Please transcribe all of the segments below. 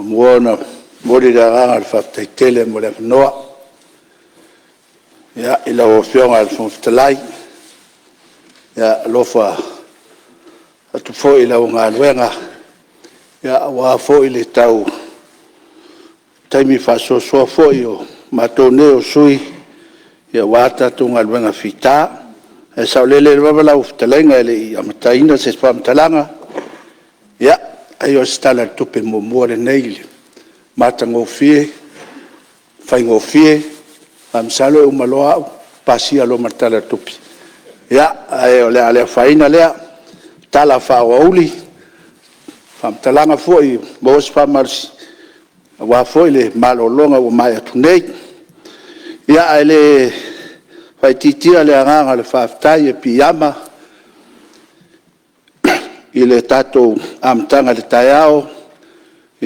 Muamua ona momoli le agaga o le faafetai tele mo le avanoa i lau Afioga i le Fofoga Fetalai. E alofa atu foi i lau galuega aua foi le tau taimi faasoasoa foi o matou nei o sui usufono aua le tatou galuega fita. Ae saolele lava lau fetalaiga e le i amataina se faamatalaga, ia, ai o se Tala o le Tupe muamua lenei i le matagofie, faigofie. Ae masalo e uma loa au pasia loa ma le Tala o le Tupe. Ia, ae o le a le afaina lea tala faa-aoauli, faamatalaga foi ia maua se faamalosi aua foi le malologa ua maea atu nei. Ia, ae le faaitiitia le agaga o le faafetai e piiama i le tatou amataga i le taeao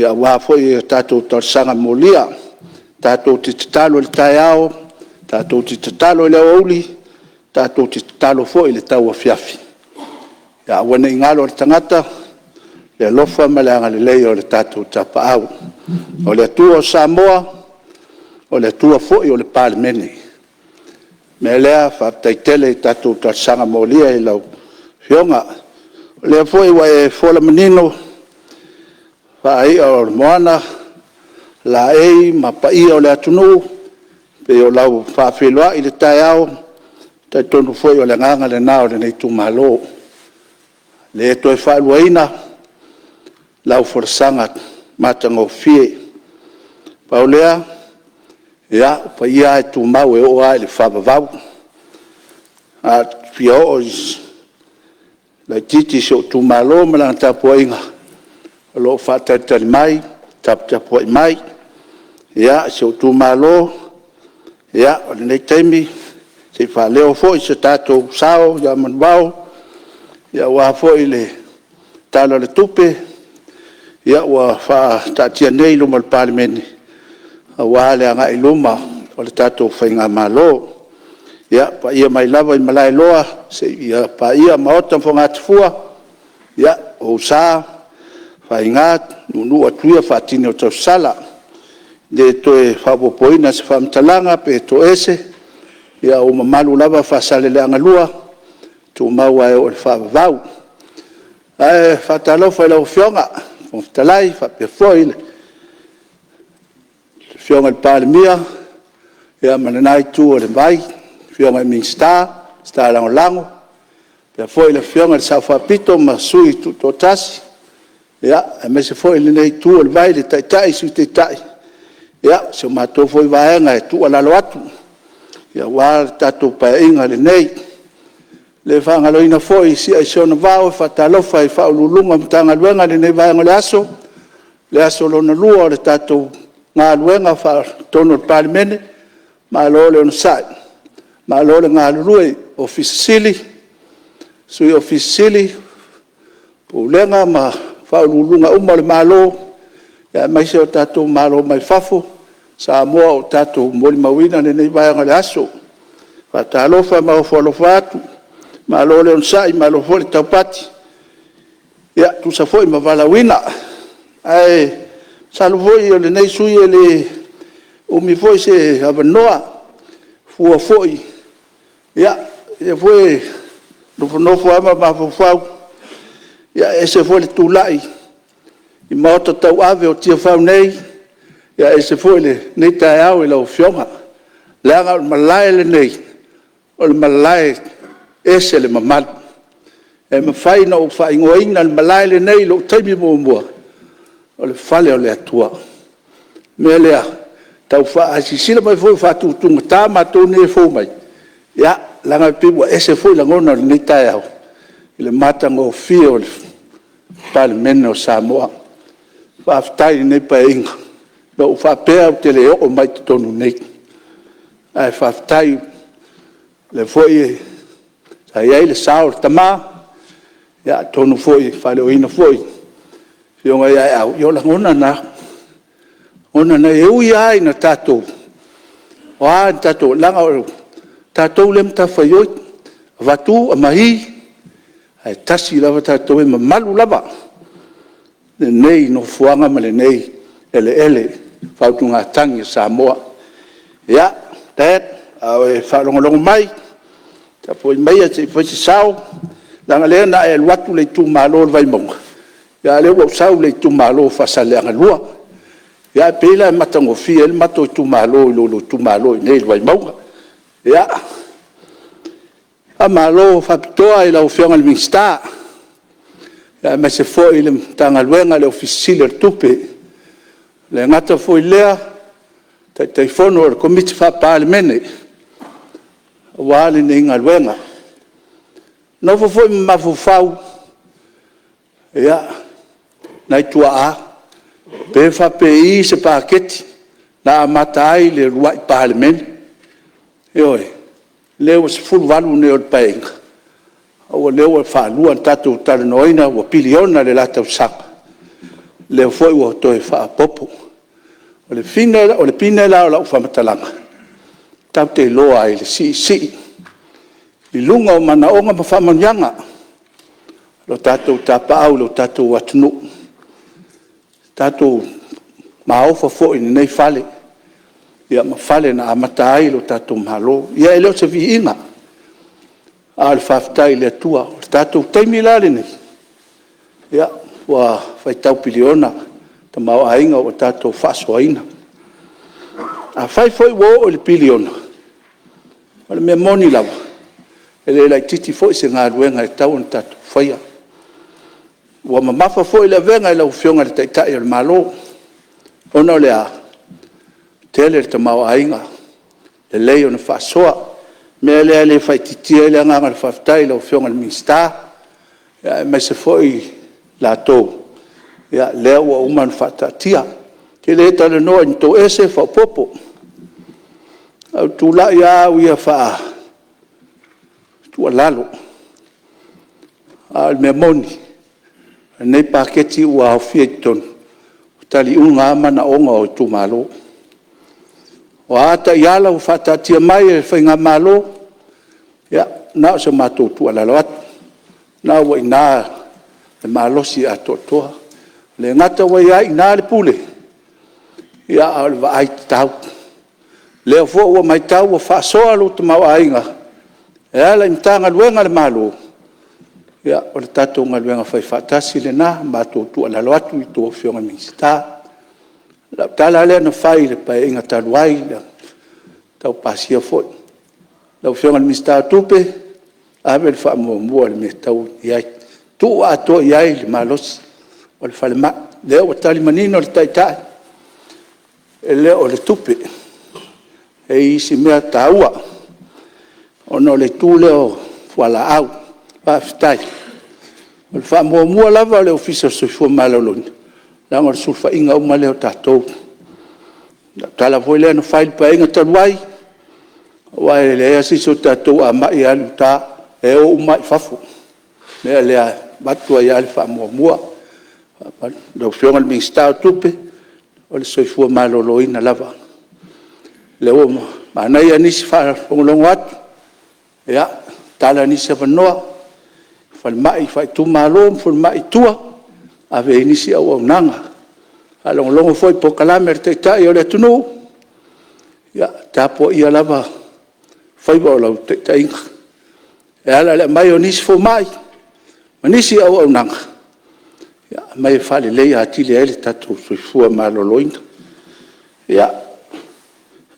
aua foi a tatou talosaga molia. Tatou te tatalo i le taeao, tatou te tatalo i le aoauli, tatou te tatalo foi i le tauafiafi, ia aua ne i galo i le tagata le alofa ma le agalelei o le tatou Tapaau. O le Atua o Samoa, o le Atua foi o le Palemene. O le mea lea, faafetai tele i tatou talosaga molia i lau Afioga. O lea foi ua e fola manino faa-i'a o le moana laei ma paia o le atunuu pei o lau faafeiloai i le taeao, e talitonu foi o le agaga lena o lenei itumalo, e le toe faaluaina lau folasaga matagofie. Pau lea, ia, o paia lava e tumau e oo lava i le faavavau. A fia oo laitiiti i si ou itumalo ma lana tapuaiga, o lo o faatalitali mai, taputapuai mai. Ia, si ou itumalo, o lenei taimi se i faaleo foi so tatou sao ia manuvao aua foi le Tala o le Tupe ua faataatia nei i luma o le Palemene aua le agai i luma o le tatou faigamalo. Ia, o paia mai lava i Malaeloa seia paia Maota ma Fogatafua, ia, o ou sa, faiga, nuunuu atu ia faatini o tausala. E le toe faaopoopoina se faamatalaga pe toese, ia o ou mamalu lava Faasaleleaga 2, e tumau lava e oo i le faavavau. Ae faatalofa i lau Afioga i le Fofoga Fetalai faapea foi le Afioga i le Palemia ma lena Itu o le Vai, Afioga i Minisita, Minisita Lagolago, faapea foi le Afioga i le Sao Faapito ma Sui Tutoatasi, aemaise foi lenei Itu o le Vai i le Taitai, Sui Taitai, o si a matou foi Vaega e tuualalo atu aua le tatou Paeaiga lenei. E le faagaloina foi si'a i si ona vao e faatalofa i Ofisa Sili o Pulega o Matagaluega i lenei vaega o le aso, le aso lona lua o le tatou galuega i totonu o le Palemene. Malo le onosai, malo le galulue i Ofisa Sili o Pulega, Sui Ofisa Sili o Pulega ma Faauluuluga uma o le Malo, aemaise o tatou malo mai fafo, Samoa ua tatou molimauina lenei vaega o le aso. E faatalofa ma ofo alofa atu, malo le onosai malo foi le taupati, e tusa foi ma valaauina. Ae masalo foi o lenei sui usufono e le umi foi se avanoa, e fua foi, o lea foi e nofonofo lava ma mafaufau, ia e ese foi le tulai i maota tauave o Tiafau nei, ese foi lenei taeao i lau Afioga. Leaga o le malae lenei, o le malae e ese le mamalu. E mafai ona ou faaigoaina le malae lenei i lou taimi muamua, o le fale o le Atua. O le mea lea, a silasila mai foi ua faatutugata matou nei e fou mai, ia, leaga e pei ua ese foi lagona o lenei taeao i le matagofie o le Palemene o Samoa. Faafetai i lenei Paeaiga. Na ou faapea ou te le oo mai i totonu i inei, ae faafetai o lea foi sa i ai le sao o le tama, ia atonu foi e faaleoina foi e le Afioga ia Aeau, ia o lagona na, o lagona na. E ui lava ina tatou, o a tatou, leaga o tatou lea e matafaioi, avatu aumai, ae tasi lava tatou, e mamalu lava lenei nofoaga ma lenei eleele o le faautugatagi a Samoa. Ia, Dad, a o e faalogologo mai, tapuai maia se i fai se sao, leaga o lea na e alu atu le itumalo o le Vaimauga, a o lea ua ou sau i le itumalo o Faasaleleaga 2. Ia, e pei la e matagofie ai le matou itumalo i lo lua itumalo i inei i le Vaimauga. Ia, faamalo faapitoa i lau Afioga i le Minisita, aemaise foi le Matagaluega i le Ofisa Sili o le Tupe. E le gata foi i lea o le Taitaifono o le Komiti Faa-Palemene aua lenei galuega. E nofo foi ma mafaufau, ia, nai tuaa, pe faapei se paketi na amata ai le uluai Palemene. Ioe. O lea ua 18 nei o le Paeaiga, a o lea ua faalua ona tatou talanoaina ua piliona le la tausaga, o lea foi ua toe faaopoopo. O le pine la o lau faamatalaga, tatou te iloa ai le siisii i luga o manaoga ma faamanuiaga o tatou tapaau i lo tatou atunuu, tatou maofa foi i lenei fale ma fale na amata ai lo tatou Malo. Ia e le o se viiga, a o le faafetai i le Atua. O le tatou taimi la lenei, ia, ua faitau piliona le tamaoaiga ua tatou faasoaina. Afai foi ua oo i le piliona, o le mea moni lava, e le laitiiti foi se galuega e tatau ona tatou faia. Ua mamafa foi le avega i lau Afioga i le Taitai o le Malo, ona o le a? Ua tele le tamaoaiga, lelei ona faasoa. O le mea lea e le faaitiitia ai le agaga o le faafetai i lau Afioga i le Minisita, aemaise foi i latou lea ua uma ona faataatia. Ou te le talanoa i ni toese faaopoopo, ae ou te tulai lava au ia e tuualalo, a o le mea moni, o lenei paketi ua aofia i totonu, ua tali uma lava manaoga o itumalo. O a taiala ua faataatia mai e le faigamalo, ia, na o se matou tuualalo atu, o lena ua i ina le malosi atoatoa. E le gata ua i ina le pule, a o le vaai tatau. O lea foi ua matau ua faasoa lou tamaoaiga e ala i Matagaluega a le Malo, ia, o le tatou galuega faifaatasi lena. Matou tuualalo atu i a outou Afioga i Minisita. O lau tala lava lea na fai i le Paeaiga talu ai na tau pasia foi, lau Afioga i le Minisita o Tupe, ave le faamuamua i le mea e tatau ona i ai, tuu atoa i ai le malosi o le falemai. O lea ua tali manino le Taitai, e le o le tupe, e i ai isi mea taua, ona o le itu lea o fualaau. Faafetai. O le faamuamua lava a le Ofisa o le Soifua Maloloina, leaga o le sulufaiga uma lea o tatou. O lau tala foi lea na fai i le Paeaiga talu ai, aua e leai lava se isi o tatou a mai e alu i uta, e o uma lava i fafo. O le mea lea e avatu ai lava le faamuamua. Lau Afioga i le Minisita o Tupe, o le soifua maloloina lava. O lea ua manaia nisi faalogologo atu, ia, tatala nisi avanoa, falemai faaitumalo ma falemai i tua, ave i ai nisi auaunaga. Faalogologo foi i polokalame a le Taitai o le atunuu, ia tapuaia lava faiva o lau taitaiga e ala i le aumai o nisi fomai ma nisi auaunaga, aumai e faaleleia atili ai le tatou soifua maloloina. Ia,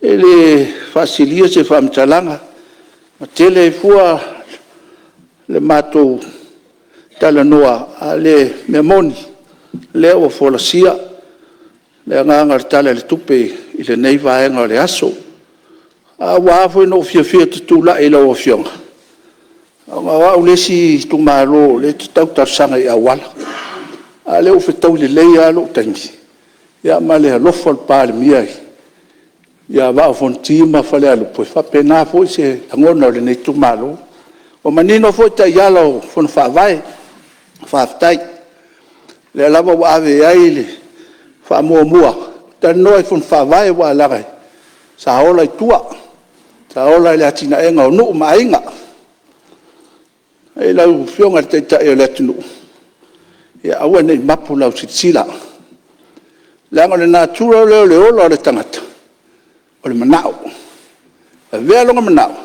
e le faasilia se faamatalaga, e tele ai fua le matou talanoa, a o le mea moni, o lea ua folasia le agaga o le Tala o le Tupe i lenei vaega o le aso. Ae ua ala foi ona ou fiafia ou te tulai i lau Afioga, ona o au le isi itumalo o lea e te tau talosaga i auala, a o lea ua fetaui lelei lava lou taimi ma le alofa o le Palemia ia Vaa o Fonoti ma Falealupo, e faapena foi se lagona o lenei itumalo. Ua manino foi taiala o Fono Faavae, faafetai. O lea lava ua ave i ai le faamuamua, talanoa i Fono Faavae aua leaga sa ola i tua, sa ola i le atinaeina o nuu ma aiga. Lau Afioga i le Taitai o le atunuu, ia aua ne i mapu lau silasila. Leaga o le natura lea o le ola o le tagata, o le manao. E avea lona manao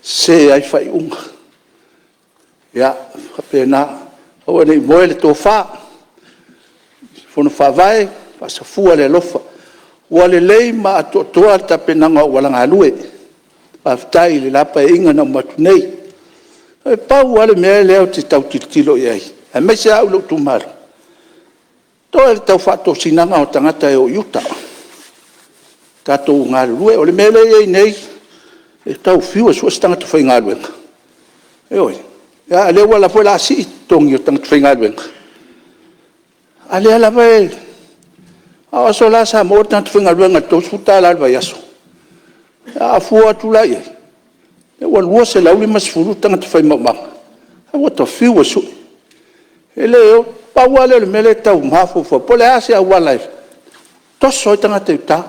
sese ai faaiuga. Ia, e faapena, aua ne i moe le tofa, Fono Faavae, faasafua le alofa. Ua lelei ma atoatoa le tapenaga o auala galue, faafetai i le la Paeaiga na uma atu nei. E pau lava le mea lea ou te tau tilotilo i ai, aemaise lava au i lou itumalo, toe o le tau faatosinaga o tagata e o i uta, tatou galulue. O le mea lea e i ai nei, e tau fiu e sue se tagata faigaluega, ioe, a o lea foi o le a sii totogi o tagata faigaluega, a o lea lava e… A o aso la sa maua le tagata faigaluega i le $30 i le vaiaso. A fua atu la i ai, ua 250 tagata fai maumaga, ae ua ta fiu e sue. E le o… Pau lava lea o le mea lea e tau mafaufau, po o le a se auala e toso ai tagata i uta.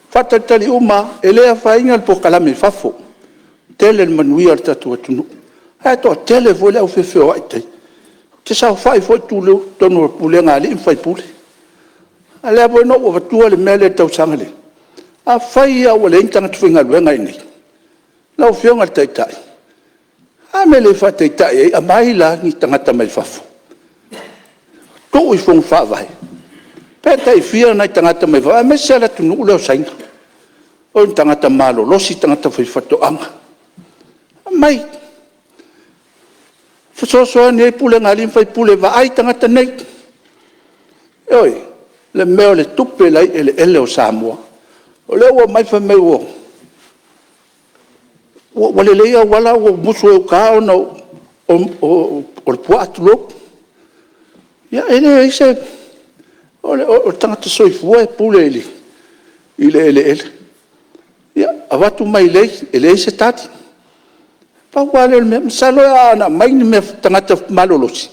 Faatalitali uma lava, e le afaina le polokalame i fafo, tele le manuia o le tatou atunuu, ae toatele foi le au feofeoai i tai. Ou te saofai foi i totonu o pulega a alii ma faipule, a o lea foi na ou avatua le mea lea i le tausaga lea, afai lava ua leai ni tagata faigaluega i inei, lau Afioga i le Taitai, o le a le mea e le faataitai ai, aumai la ni tagata mai fafo, tuu i Fono Faavae, pe tai fia nai tagata mai fafo, aemaise lava le atunuu lea o Saina, o ni tagata malolosi, tagata faifaatoaga, aumai, fesoasoani ai pulega a alii ma faipule e vaai tagata nei. Ioe. O le mea o le tupe la e i eleele o Samoa. O lea ua omai fai mai ua lelei auala ae ua musu e uta ona o le puaa tulou. Ia e leai se… O le tagata soifua e pule i le eleele. Ia, avatu mailei, e leai se tali. Pau lava lea o le mea, masalo ana aumai ni tagata malolosi,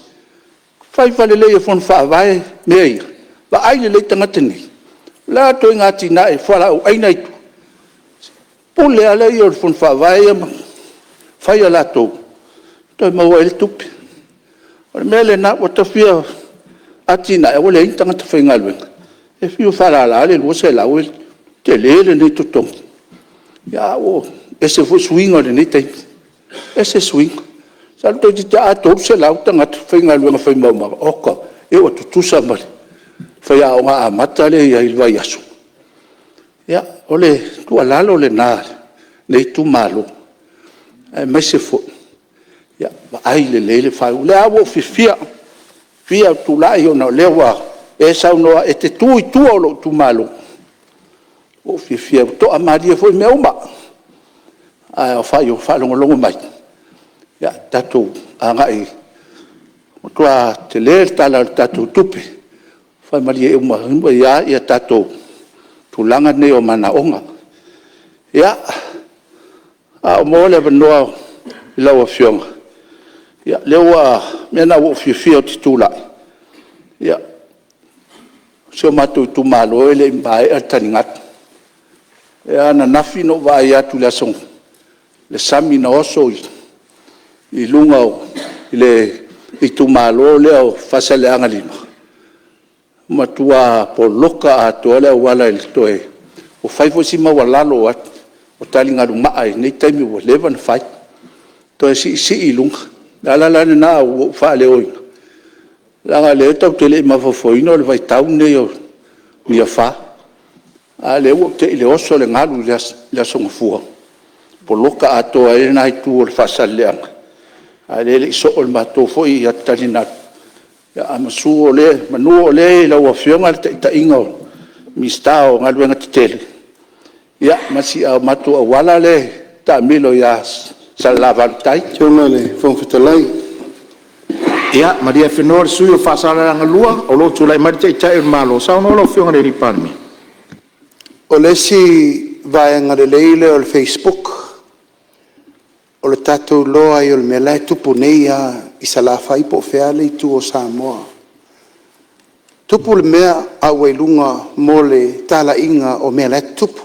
fai lelei e Fono Faavae mea ia, vaai lelei tagata nei, o le a le ituaiga atinae, fualaau aina i tua, pule lava lea o le Fono Faavae ia ma fai a latou toe maua ai le tupe. O le mea lena, ua ta fia atinae ae ua leai ni tagata faigaluega. E fiu e faalala le $200 e tele lenei totogi, ae ua ese foi suiga o lenei taimi, ese suiga. Masalo toeitiiti lava a 300 tagata faigaluega fai maumaga, oka, ia ua tutusa ma le faiaoga amata lea e i ai i le vaiaso. Ia, o le tuualalo lena a lenei itumalo, aemaise foi, ia vaai lelei le faaiuga. O lea lava ua ou fiafia, fiafia ou te tulai ona o lea ua e saunoa e te tu i tua o lou itumalo. Ua ou fiafia, ua toamalie foi mea uma. Ae afai o faalogologo mai, ia tatou agai e matua tele le Tala o le tatou Tupe, faamalie uma ai lava tatou tulaga nei o manaoga. Ia, a o maua le avanoa i lau Afioga, ia o le mea lena ua ou fiafia ou te tulai, ia, o si o matou itumalo e le i maea le taligalu. O ananafi na ou vaai atu i le sami na oso i luga o le itumalo lea o Faasaleleaga 5, ua matua poloka atoa le auala i le toe… Ua fai foi si maualalo o taligalu maa i lenei taimi ua leva ona fai, toe siisii i luga. O le ala la lena ua ou faaleoina, leaga o lea tatou te le i mafaufauina o le vaitau lenei o afa, a o lea ua te i i le oso o le galu i le Aso Gafua, poloka atoa ai lena itu o Faasaleleaga, a o lea e le i soo le matou foi taligalu. Ae manu o lea e i lau Afioga le taitaiga o le Minisita o Galuega Tetele, ia ma si o matou auala lea e taamilo ia Salelavalu tai. Lau Afioga i le Fofoga Fetalai… Ia malie afenoa le sui usufono mo Faasaleleaga 2 o lo o tulai mai le Taitai o le Malo. Saunoa lau Afioga i le Palemia. O le isi vaega lelei lea o le facebook, o le tatou iloa ai o le mea la e tupu nei lava i Salafai po o fea le itu o Samoa. Tupu le mea a ua i luga mo le talaiga o mea la e tutupu.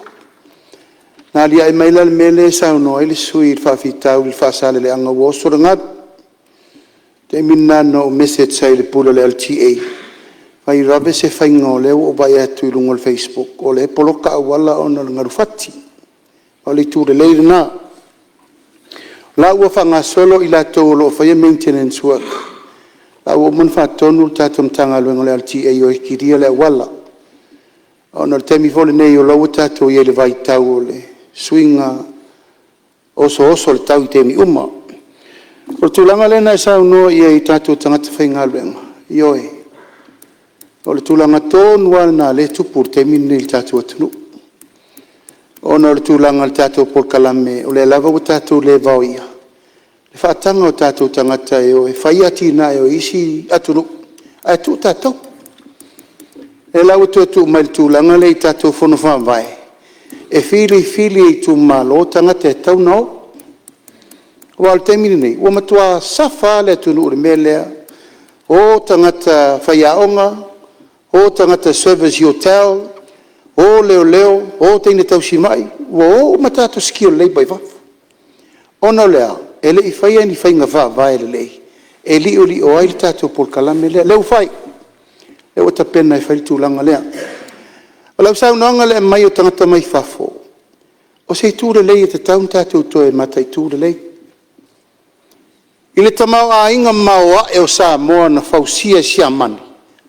Na aliae mai la le mea lea e saunoa ai le sui usufono i le faafitauli o Faasaleleaga ua oso le galu. O le taimi lena na ou message ai i le Pule o le LTA, Fai vave se faiga o lea ua ou vaai atu i luga o le facebook o lea e poloka auala ona o le galu fati. O le itu lelei lena. O la ua faagasolo i latou o lo o faia maintenance work, o la ua uma ona faatonu le tatou Matagaluega o le LTA e o e kilia le auala. Ona o le taimi foi lenei o la ua tatou i ai i le vaitau o le suiga osooso o le tau i taimi uma. O le tulaga lea na e saunoa i ai i tatou tagata faigaluega, ioe, o le tulaga tonu lava lena o lea e tupu i le taimi lenei i le tatou atunuu, ona o le tulaga i le tatou polokalame o lea lava ua tatou le vaoia le faataga o tatou tagata e o e fai atinae o isi atunuu ae tuu tatou. O lea la ua toe tuu mai i le tulaga lea i tatou fono faavae e filifili e itumalo tagata e tatau ona o. Aua o le taimi lenei, ua matua safa lava le atunuu i le mea lea, o tagata faiaoga, o tagata e service i hotel, o leoleo, o teine tausimai, ua o uma tatou skilled labour i fafo. Ona o le a? E le i faia ni faiga faavae lelei e liolio ai le tatou polokalame lea. O lea ua fai, o lea ua tapena e fai le tulaga lea. O lau saunoaga i le aumai o tagata mai fafo, o se itu lelei e tatau ona tatou toe mataitu lelei. I le tamaoaiga maoae o Samoa na fausia e Siamani,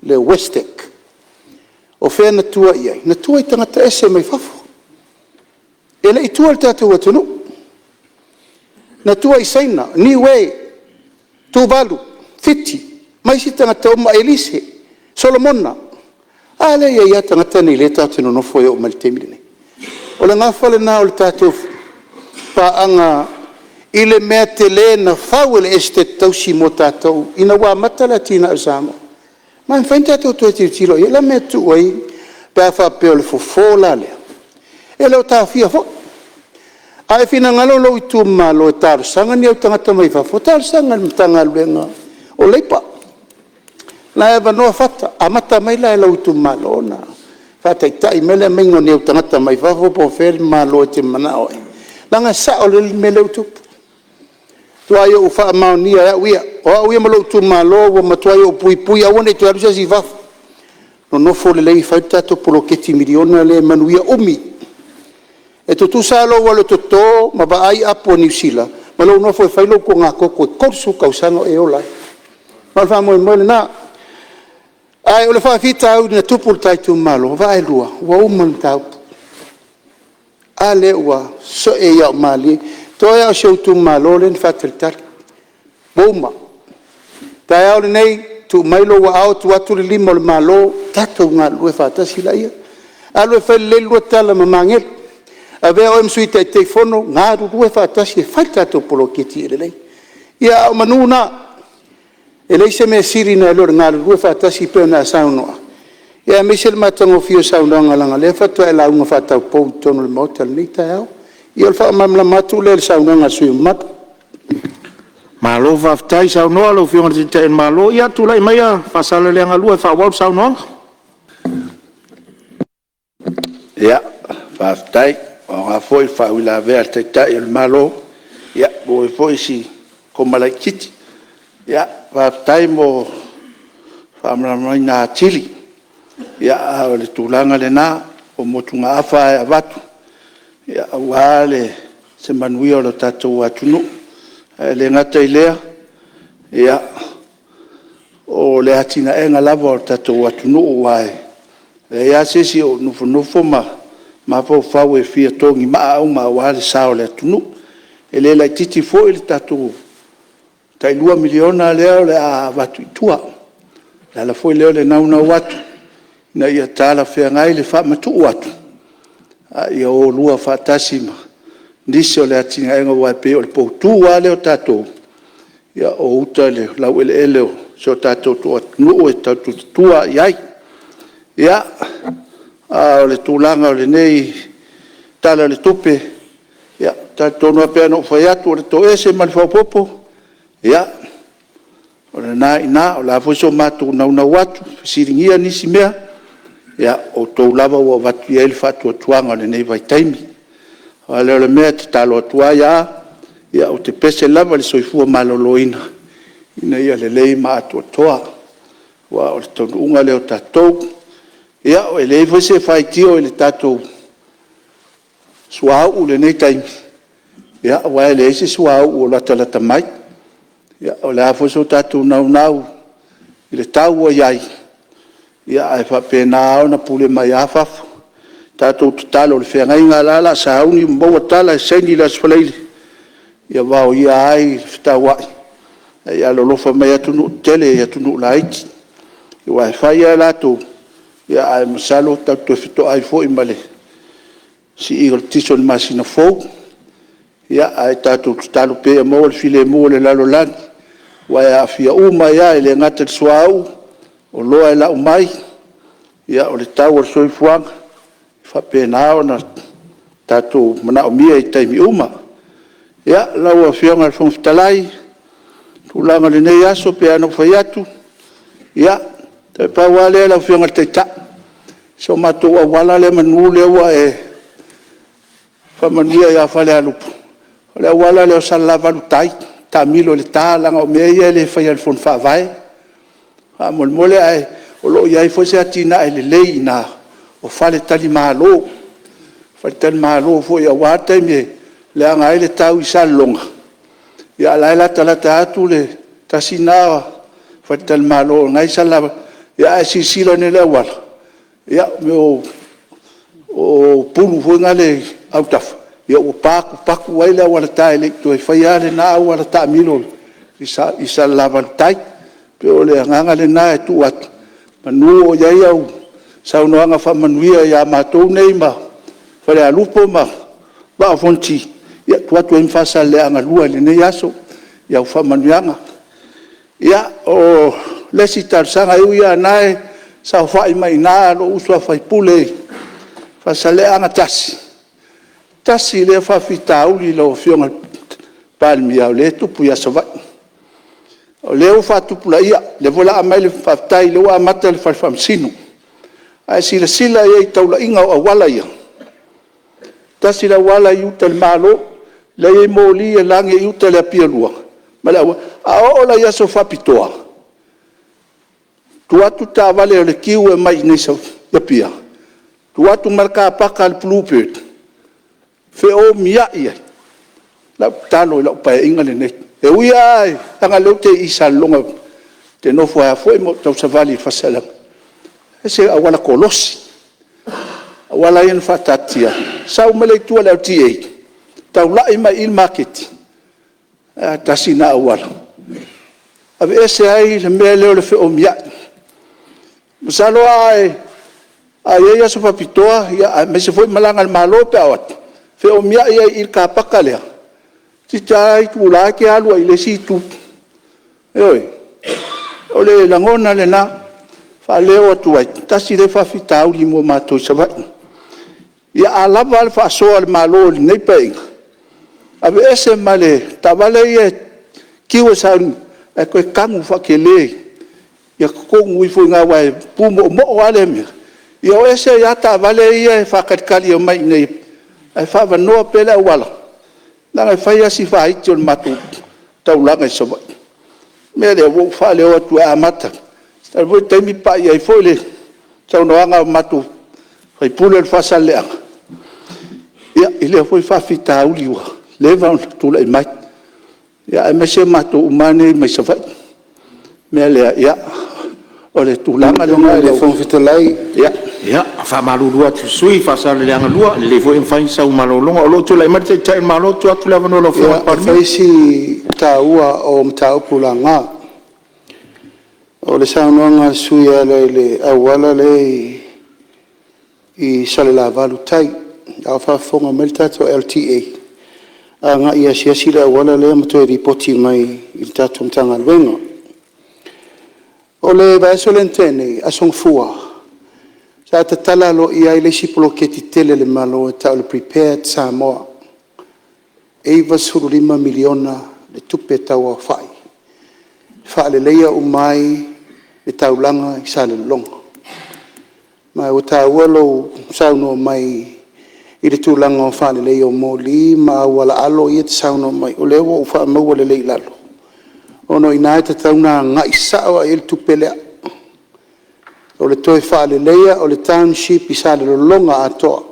le WESTEC, o fea na tua i ai? Na tua i tagata ese mai fafo, e le i tua i le tatou atunuu. Na tua i Saina, Niue, Tuvalu, Fiti ma isi tagata uma, Elise, Solomona. A lea e i ai lava tagata nei o lea tatou te nonofo ai e oo mai i le taimi lenei. O le nafa lena o le tatou paaga i le mea tele na fau e le Esetete Tausi mo tatou ina ua amata le atinae o Samoa. Ma e mafai ona tatou toe tilotilo i ai. O le a le mea e tuu ai pe a faapea o le fofo la lea, e le o taofia foi. A e finagalo lou itumalo e talosaga ni ou tagata mai fafo, talosaga i le Matagaluega o Leipa. O la e avanoa Fata, amata mai la i lou itumalo ona faataitai mai le aumaiga o ni ou tagata mai fafo po o fea le malo e te manao ai, leaga e sao lelei le mea lea ua tupu. Ua matuai ou faamaonia e au ia, o au ia ma lou itumalo ua matuai ou puipui aua ne i toe alu se isi i fafo, nonofo lelei e fai le tatou poloketi miliona lea e manuia umi. E tutusa lava lou alu e toto ma vaai apu a Niu Sila ma lou nofo e fai lou togatoko e 30 tausaga o e ola ai. Ma o le faamoemoe lena. Ae o le faafitauli na tupu i le ta itumalo, vaai ua uma le mataupu. A lea ua soe malie, toe lava o si ou itumalo lea na faatalitali, ua uma. O le taeao lenei, tuu mai lou aao tuu atu le lima o le Malo, tatou galulue faatasi laia. Alu e fai lelei le lua tala ma Magele, avea oe ma Sui Taitaifono, galulue faatasi e fai le tatou poloketi ia lelei. Ia a o manu na, e leai se mea sili nai lo le galulue faatasi pei ona e saunoa, aemaise le matagofie o saunoaga, leaga o lea faatoa e lauga faataupou i totonu o le Maota i lenei taeao. Ia o le faamalamalama atu lea i le saunoaga a le sui usufono mamalu. Malo faafetai saunoa i lau Afioga i le Taitai o le Malo. Ia tulai maia Faasaleleaga 2 e faaauau le saunoaga. Ia, faafetai. Ua aoga foi le faauilavea a le Taitai o le Malo, ua maua ai foi si koma laitiiti. Faafetai mo le faamalamalamaina atili, a o le tulaga lena, o motugaafa lava e avatu aua se manuia o le tatou atunuu. Ae le gata i lea, o le atinaeina lava o le tatou atunuu, aua e leai lava se isi o nofonofo ma mafaufau e fia togimaa uma aua le sa o le atunuu. E le laitiiti foi le tatou tai $2 miliona lea o le a avatu i tua. O le ala foi lea o le naunau atu ina ia talafeagai le faamatuu atu, a ia o oulua faatasi ma nisi o le atinaeina, aua e pei o le poutu lava lea o tatou, o uta i le laueleele o si o tatou atunuu e tatou te tua i ai. Ia, a o le tulaga o lenei Tala o le Tupe, ia, e talitonu lava pei ona ou fai atu, o le toese ma le faaopoopo, ia, o lena e i ina. O le a foi so matou naunau atu e fesiligia nisi mea, ia o outou lava ua avatu i ai le faatuatuaga i lenei vaitaimi. Pau lea o le mea e tatalo atu ai lava, ou te pese lava i le soifua maloloina ina ia lelei ma atoatoa. Aua o le taunuuga lea o tatou. Ia, e leai foi se faitio i le tatou suauu i lenei taimi, aua e leai se suauu o latalata mai. O le a foi so tatou naunau i le tau ua i ai, ae faapena lava ona pule mai lava fafo. Tatou tatalo o le feagaiga la o le a sauni ma maua tala e saini i le Aso Faraile, ia vaoia ai fetauai, a ia alolofa mai atunuu tetele i atunuu laiti, aua e fai lava e latou, ae masalo tatou te toe fetoai foi ma le sii o le tiso i le masina fou. Ae tatou tatalo pea ia maua le filemu o le lalolagi, aua e aafia uma ai lava, e le gata i le suauu, o oloa e lau mai, o le tau o le soifuaga, e faapena ona tatou manaomia i taimi uma. Ia, lau Afioga i le Fofoga Fetalai, o tulaga o lenei aso e pei lava ona ou fai atu, ia, toe pau lava lea lau Afioga i le Taitai, si o matou auala lea semeamanu lea ua e faamanuia ia Falealupo, o le auala lea o Salelavalu tai, taamilo i le ta, leaga o mea ia e le faia e le Fono Faavae. Faamolemole ae o lo o i ai foi se atinae lelei i ina o faletalimalo, faletalimalo foi aua le taimi e leaga ai le tau i Salelologa, a o la e latalata atu le tasi lena faletalimalo o lena e i Salelavalu, a e silasila i le auala, ia o mea o pulu foi na e i autafa, ua patupatu ai le auala ta e le i toe faia lava lena auala taamilo i Salelavalu tai. E pei o le agaga lena e tuu atu, semeamanu o i ai au saunoaga faamanuia ia matou nei ma Falealupo ma Vaa o Fonoti, ia tuu atu ai ma Faasaleleaga 2 i lenei aso i au faamanuiaga. Ia, o le isi talosaga, e ui lava o lena e saofai mai i ina lou uso a sui usufono o Faasaleleaga 1, tasi lea faafitauli lau Afioga i le Palemia o lea e tupu i Savaii. O lea ua faatupulaia, o lea foi o le a aumai le… faafetai o lea ua amata le fale faamasino. A e silasila i ai i taulaiga o auala ia, tasi le auala i uta i le Malo, la e i ai moli e lage i uta i le Apia 2 ma le auala. A oo la i aso faapitoa, tuu atu taavale a le queue e omai i Apia, tuu atu ma le car paka a le Bluebird, feomiai ai. O lau tatalo i lau Paeaiga lenei, e ui lava leaga o lea ou te i Salelologa ou te nofo ai foi ma ou tausavali i Faasaleleaga, fai se auala kolosi, auala ia na faataatitia, sau mai le itu a le LTA, taulai mai i i i le maketi, ae tasi lena auala, aveese ai le mea lea o le feomiai. Masalo a i ai aso faapitoa aemaise foi malaga a le Malo pe a o atu, feomiai ai i le car paka lea, toeitiiti lava itula e te alu ai i le isi itu. Ioe. O le lagona lena e faaleo atu ai, tasi lea faafitauli mo matou i Savaii. Ia a lava le faasoa a le Malo i lenei Paeaiga, aveese ma le taavale ia e queue e sauni, ae toe tanu faatele ia totogi ifo i ina aua e pumoomoo lava lea mea, ia o ese ai lava taavale ia e faatalitali e omai i inei ae faaavanoa pea le auala, leaga e fai lava si vaiti o le matou taulaga i Savaii. O le mea lea ua ou faaleo atu e amata, sau foi le taimi pai ai foi le saunoaga a matou sui usufono o le Faasaleleaga i lea foi faafitauli ua leva ona tulai mai, aemaise matou uma lava nei mai Savaii. O le mea lea, ia, o le tulaga lena i lau Afioga i le Fofoga Fetalai… Ia, e faamalulu atu i le sui usufono mo Faasaleleaga 2, e lelei foi ona fai sau malologa o lo o tulai mai le Taitai o le Malo. Tuu atu le avanoa i lau Afioga i le Palemia. Ia, e fai si taua o mataupu laga. O le saunoaga a le sui usufono e ala i le auala lea i Salelavalu tai, a o faafofoga mai le tatou LTA agai e asiasi le auala lea ma toe lipoti mai i le tatou Matagaluega. O le vaiaso lea na tea nei, aso Gafua, sa tatala aloaia ai le isi poloketi tele a le Malo e tau o le Prepared Samoa, e $95 miliona le tupe tauaofai, e faaleleia uma ai le taulaga i Salelologa. Ma ua taua lou saunoa mai i le tulaga o le faaleleia o moli ma auala alo ia e te saunoa mai ai, o lea ua ou faamauina lelei i lalo, ona o i ina e tatau ona agai sao lava i ai le tupe lea. O le toe faaleleia o le township i Salelologa atoa,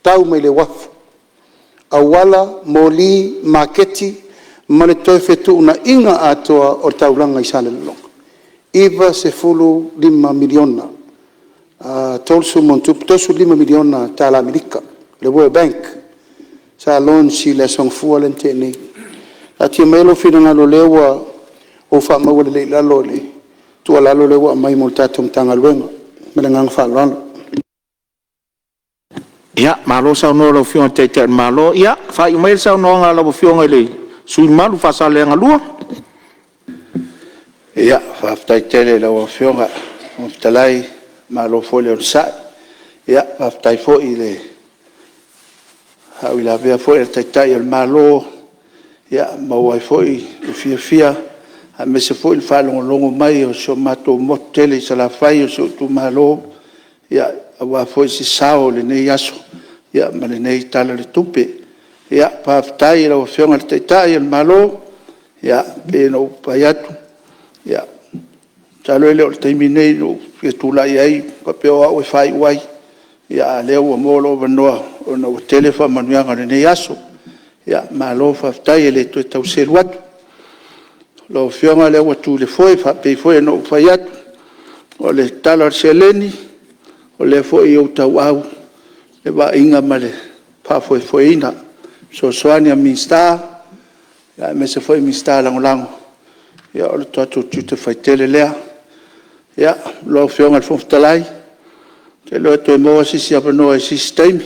tau mai i le uafu, auala, moli, maketi ma le toe fetuunaiga atoa o le taulaga i Salelologa, e $95 miliona, $35 miliona tala Amerika, le World Bank. Sa launch i le Aso Gafua lea na tea nei. Taatia maia lou finagalo o lea ua ou faamauina lelei i lalo le tuualalo lea ua aumai mo le tatou Matagaluega. Ma le agaga faaaloalo. Ia, malo saunoa i lau Afioga i le Taitai o le Malo. Ia faaiu maia le saunoaga a lau Afioga i le sui usufono mamalu mo Faasaleleaga 2. Ia, faafetai tele i lau Afioga i le Fofoga Fetalai, malo foi le onosai. Faafetai foi i le faauilavea foi a le Taitai o le Malo, ua maua ai foi le fiafia aemaise foi le faalogologo mai o si o matou motu tele i Salafai o si ou itumalo, aua foi se sao o lenei aso ma lenei Tala o le Tupe. Faafetai i lau Afioga i le Taitai o le Malo, e pei ona ou fai atu, masalo e le o le taimi lenei na ou fia tulai ai faapea o au e faaiu ai, a o lea ua maua lou avanoa ona ua tele faamanuiaga o lenei aso. Malo faafetai, e le toe tau selu atu. Lau Afioga o lea ua tu i le foe e pei foi ona ou fai atu, o le tala o le seleni, o lea foi e i ou tauau le vaaiga ma le faafoefoeina. O fesoasoani a Minisita aemaise foi Minisita Lagolago, ia o le tatou tiute faitele lea. Lau Afioga i le Fofoga Fetalai, ou te iloa e toe maua se isi avanoa i se isi taimi,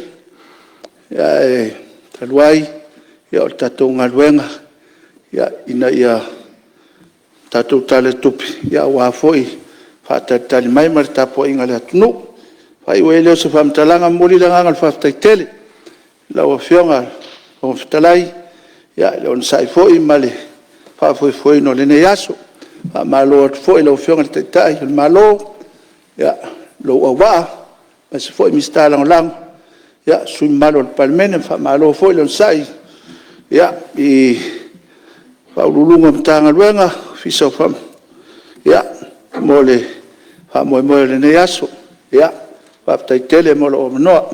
ae talu ai o le tatou galuega, ina ia tatou Tala o le Tupe, aua foi le faatalitali mai ma le tapuaiga a le atunuu. Ona faaiu ai lea o se faamatalaga, e momoli le agaga o le faafetai tele i lau Afioga i le Fofoga Fetalai i le onosai foi ma le faafoefoeina o lenei aso. Faamalo atu foi i lau Afioga i le Taitai o le Malo, lou auvaa, aemaise foi Minisita Lagolago, sui usufono mamalu o le Palemene. Faamalo foi le onosai i Ofisa Sili o Pulega o Matagaluega mo le faamoemoe o lenei aso. Faafetai tele mo lou avanoa.